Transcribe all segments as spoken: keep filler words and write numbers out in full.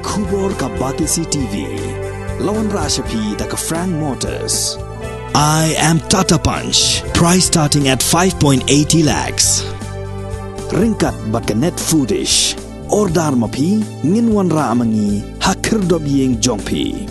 Khubor ka Batesi T V. La wanrah sha phi da ka Frank Motors. I am Tata Punch. Price starting at five point eighty lakhs. Ryngkat bad ka Net Foodish. Order ma phi, ngin wanrah ma ngi ha khyrdop ïing jong phi.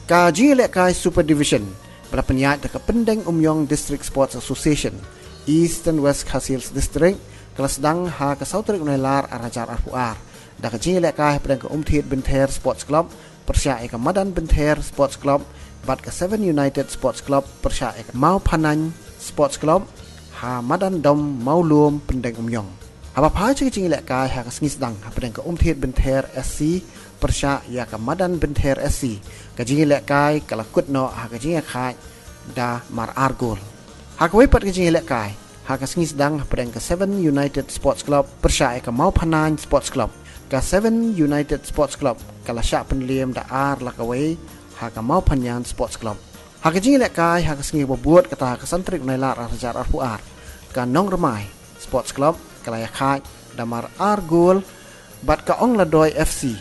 Ka jingïalehkai Super Division ba la pynïaid da ka Pyndengumiong District Sports Association, Eastern West Khasi Hills District, ka la sdang ha ka saw tarik u Nailar ar hajar arphew ar da ka jingïalehkai hapdeng ka Umthied Bynther Sports Club pyrshah ïa ka Madan Bynther Sports Club bad ka Seven United Sports Club pyrshah ïa ka Mawphanain Sports Club ha Madan Dom Mawlum, Pyndengumiong. Haba phai sha ka jingïalehkai ha ka sngi sdang hapdeng ka Umthied Bynther S C pyrshah ïa ka Madan Bynther S C, ka jingïalehkai ka la kut noh ha ka jingïakhaid da mar ar gol. Ha kawei pat ka jingïalehkai ha ka sngi sdang hapdeng ka Seven United Sports Club pyrshah ïa ka Mawphanain Sports Club, ka Seven United Sports Club ka la shah pynliem da ar la kawei ha ka Mawphanain Sports Club. Ha ka jingïalehkai ha ka sngi ba bud, kata ha ka san tarik u Nailar ar hajar arphew ar, ka Nongrmai Sports Club ka la ïakhaid da mar ar gol bad ka Ongladoi F C,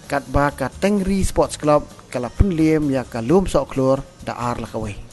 katba ka Tengri Sports Club ka la pynliem ïa ka Lumsohkhlur da ar la kawei.